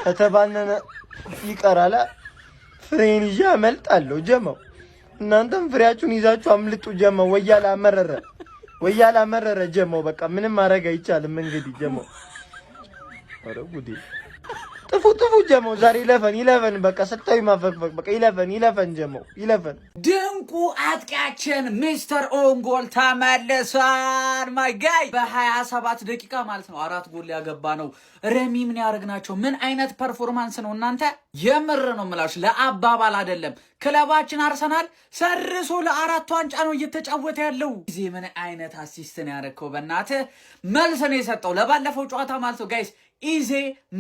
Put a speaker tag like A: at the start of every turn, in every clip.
A: ከተባነነ ይቀራል። ፍሬን ይዤ አመልጣለሁ ጀመው። እናንተም ፍሬያችሁን ይዛችሁ አምልጡ ጀመው። ወያላ አመረረ፣ ወያላ አመረረ ጀመው። በቃ ምንም ማድረግ አይቻልም እንግዲህ ጀመው። ኧረ ጉዴ! ጥፉ ጥፉ ጀመው። ዛሬ ይለፈን ይለፈን። በቃ ስልታዊ ማፈግፈግ፣ በቃ ይለፈን ይለፈን ጀመው፣ ይለፈን።
B: ድንቁ አጥቂያችን Mister Own Goal ተመልሷል። My guy፣ በ27 ደቂቃ ማለት ነው አራት ጎል ያገባ ነው። ረሚ ምን ያደርግናቸው? ምን አይነት performance ነው እናንተ? የምር ነው የምላችሁ፣ ለአባባል አይደለም። ክለባችን አርሰናል ሰርሶ ለአራቱ ዋንጫ ነው እየተጫወተ ያለው። ጊዜ ምን አይነት assist ነው ያደረግከው? በእናትህ መልስ ነው የሰጠው ለባለፈው ጨዋታ ማለት ነው guys። ኢዜ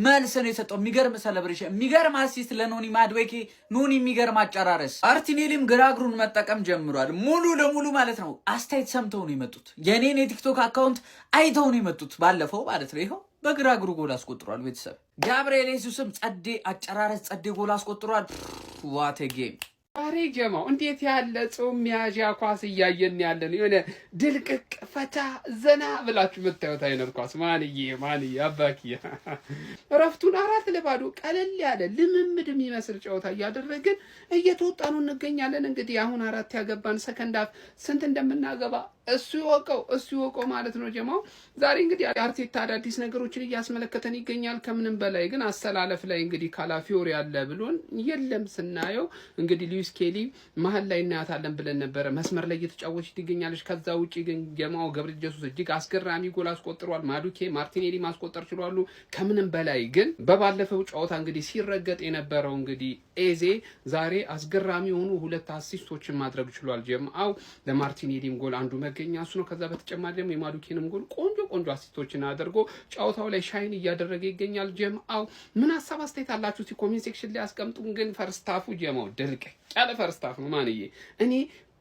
B: መልስ ነው የሰጠው። የሚገርም celebration፣ የሚገርም assist ለኖኒ ማድዌኬ። ኖኒ የሚገርም አጨራረስ። ማርቲኔሊም ግራ እግሩን መጠቀም ጀምሯል ሙሉ ለሙሉ ማለት ነው። አስተያየት ሰምተው ነው የመጡት። የኔን የቲክቶክ account አይተው ነው የመጡት ባለፈው ማለት ነው። ይኸው በግራ እግሩ ጎል አስቆጥሯል። ቤተሰብ፣ ጋብርኤል ጄሱስም ጸዴ አጨራረስ፣ ጸዴ ጎል አስቆጥሯል። What a game!
C: ዛሬ ጀማው እንዴት ያለ ጾም መያዣ ኳስ እያየን ያለን፣ የሆነ ድልቅቅ ፈታ ዘና ብላችሁ የምታዩት አይነት ኳስ። ማንዬ ማንዬ አባኪ፣ እረፍቱን 4-0 ቀለል ያለ ልምምድ የሚመስል ጨዋታ እያደረግን እየተወጣኑ እንገኛለን። እንግዲህ አሁን አራት ያገባን second half ስንት እንደምናገባ እሱ ይወቀው፣ እሱ ይወቀው ማለት ነው። ጀማው፣ ዛሬ እንግዲህ አርቴታ አዳዲስ ነገሮችን እያስመለከተን ይገኛል። ከምንም በላይ ግን አሰላለፍ ላይ እንግዲህ ካላፊዮሪ ያለ ብሎን የለም ስናየው እንግዲህ ሉዊስ ስኬሊ መሀል ላይ እናያታለን ብለን ነበረ። መስመር ላይ እየተጫወተች ትገኛለች። ከዛ ውጭ ግን ጀማው ገብርኤል ጀሱስ እጅግ አስገራሚ ጎል አስቆጥሯል። ማዱኬ፣ ማርቲኔሊ ማስቆጠር ችሏሉ። ከምንም በላይ ግን በባለፈው ጨዋታ እንግዲህ ሲረገጥ የነበረው እንግዲህ ኤዜ ዛሬ አስገራሚ የሆኑ ሁለት assist ኦችን ማድረግ ችሏል። ጀማው፣ ለማርቲኔሊም ጎል አንዱ መገኛ እሱ ነው። ከዛ በተጨማሪ ደግሞ የማዱኬንም ጎል ቆንጆ ቆንጆ assist ኦችን አድርጎ ጨዋታው ላይ shine እያደረገ ይገኛል። ጀማው፣ ምን ሀሳብ አስተያየት አላችሁ? እስቲ comment section ላይ አስቀምጡን። ግን first half ኡ ጀማው ድልቅቅ ያለ first half ነው። ማንዬ፣ እኔ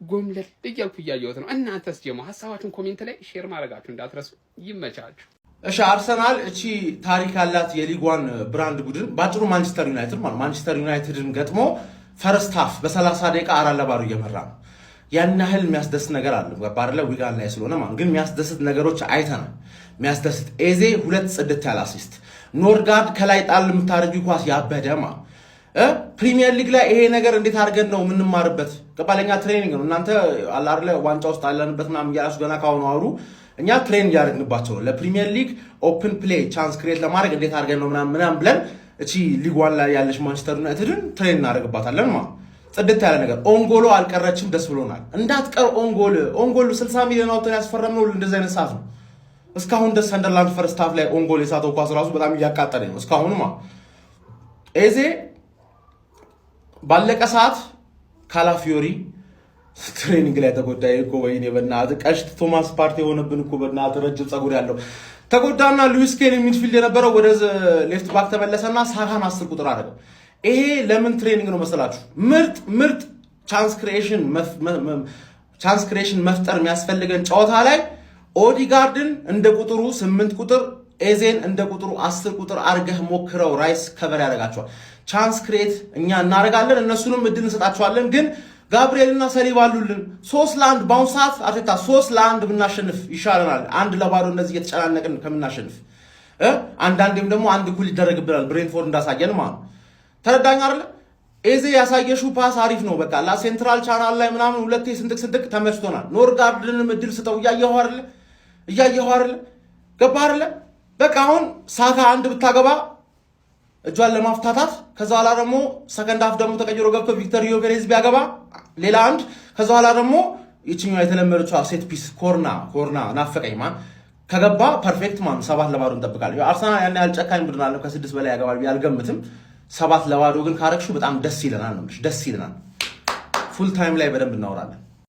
C: ጎምለል እያልኩ እያየሁት ነው። እናንተስ ጀማው ሀሳባችሁን comment ላይ share ማድረጋችሁ እንዳትረሱ። ይመቻችሁ።
D: እሺ፣ አርሰናል እቺ ታሪክ ያላት የ League One brand ቡድን፣ በአጭሩ ማንቸስተር ዩናይትድ ማለት፣ ማንቸስተር ዩናይትድን ገጥሞ first half በ30 ደቂቃ 4-0 እየመራ ነው። ያን ያህል የሚያስደስት ነገር አለ ገባ አይደለ? ዊጋን ላይ ስለሆነ ማለት ግን የሚያስደስት ነገሮች አይተናል። የሚያስደስት ኤዜ ሁለት ጽድት ያለ assist፣ ኖርጋርድ ከላይ ጣል የምታደርጊው ኳስ ያበደማ። ፕሪሚየር ሊግ ላይ ይሄ ነገር እንዴት አድርገን ነው የምንማርበት? ገባ? ለእኛ training ነው። እናንተ አለ አይደለ ዋንጫ ውስጥ አለንበት ምናምን እያላችሁ ገና ካሁኑ አውሩ። እኛ train እያደረግንባቸው ነው። ለፕሪሚየር ሊግ open play chance create ለማድረግ እንዴት አድርገን ነው ምናምን ምናምን ብለን እቺ League One ላይ ያለች ማንቸስተር ዩናይትድን train እናደርግባታለን ማለት። ጽድት ያለ ነገር own goal ኦ አልቀረችም፣ ደስ ብሎናል። እንዳትቀር own goal፣ own goal 60 ሚሊዮን አውጥተን ያስፈረምነው እንደዚህ አይነት ሰዓት ነው። እስካሁን ደስ ሰንደርላንድ first half ላይ own goal የሳተው ኳስ ራሱ በጣም እያቃጠለኝ ነው እስካሁንማ። ኤዜ ባለቀ ሰዓት ካላፊዮሪ training ላይ ተጎዳ እኮ። ወይኔ በእናትህ፣ ቀሽት ቶማስ ፓርቲ የሆነብን እኮ በእናትህ። ረጅም ፀጉር ያለው ተጎዳና ሉዊስ ስኬሊ midfield የነበረው ወደ left back ተመለሰና ሳካን 10 ቁጥር አደረገው። ይሄ ለምን training ነው መሰላችሁ? ምርጥ ምርጥ chance creation መፍጠር የሚያስፈልገን ጨዋታ ላይ ኦዲጋርድን እንደ ቁጥሩ 8 ቁጥር፣ ኤዜን እንደ ቁጥሩ 10 ቁጥር አርገህ ሞክረው። ራይስ cover ያደርጋቸዋል። Chance create እኛ እናደርጋለን፣ እነሱንም እድል እንሰጣቸዋለን። ግን ጋብርኤል እና ሰሊባ አሉልን። 3-1 በአሁኑ ሰዓት አርቴታ 3-1 ብናሸንፍ ይሻለናል፣ 1-0 እንደዚህ እየተጨናነቅን ከምናሸንፍ። አንዳንዴም ደግሞ አንድ እኩል ይደረግብናል፣ ብሬንትፎርድ እንዳሳየን ማለት። ተረዳኝ አይደለ? ኤዜ ያሳየሽው pass አሪፍ ነው። በቃ ላ central channel ላይ ምናምን ሁለቴ ስንጥቅ ስንጥቅ ተመችቶናል። ኖርጋርድንም እድል ስጠው። እያየኸው አይደለ? እያየኸው አይደለ? ገባህ አይደለ? በቃ አሁን ሳካ አንድ ብታገባ እጇን ለማፍታታት፣ ከዛ በኋላ ደግሞ second half ደግሞ ተቀይሮ ገብቶ ቪክተር ዮኬሬዝ ቢያገባ ሌላ አንድ፣ ከዛ በኋላ ደግሞ ይችኛዋ የተለመደችዋ set piece corner፣ corner ናፈቀኝ ማን ከገባ perfect ማን 7-0 እንጠብቃለን። አርሰናል ያን ያህል ጨካኝ ቡድን አለ ከስድስት በላይ ያገባል ብዬ አልገምትም። 7-0 ግን ካረግሹ በጣም ደስ ይለናል ነው፣ ደስ ይለናል። Full time ላይ በደንብ እናወራለን።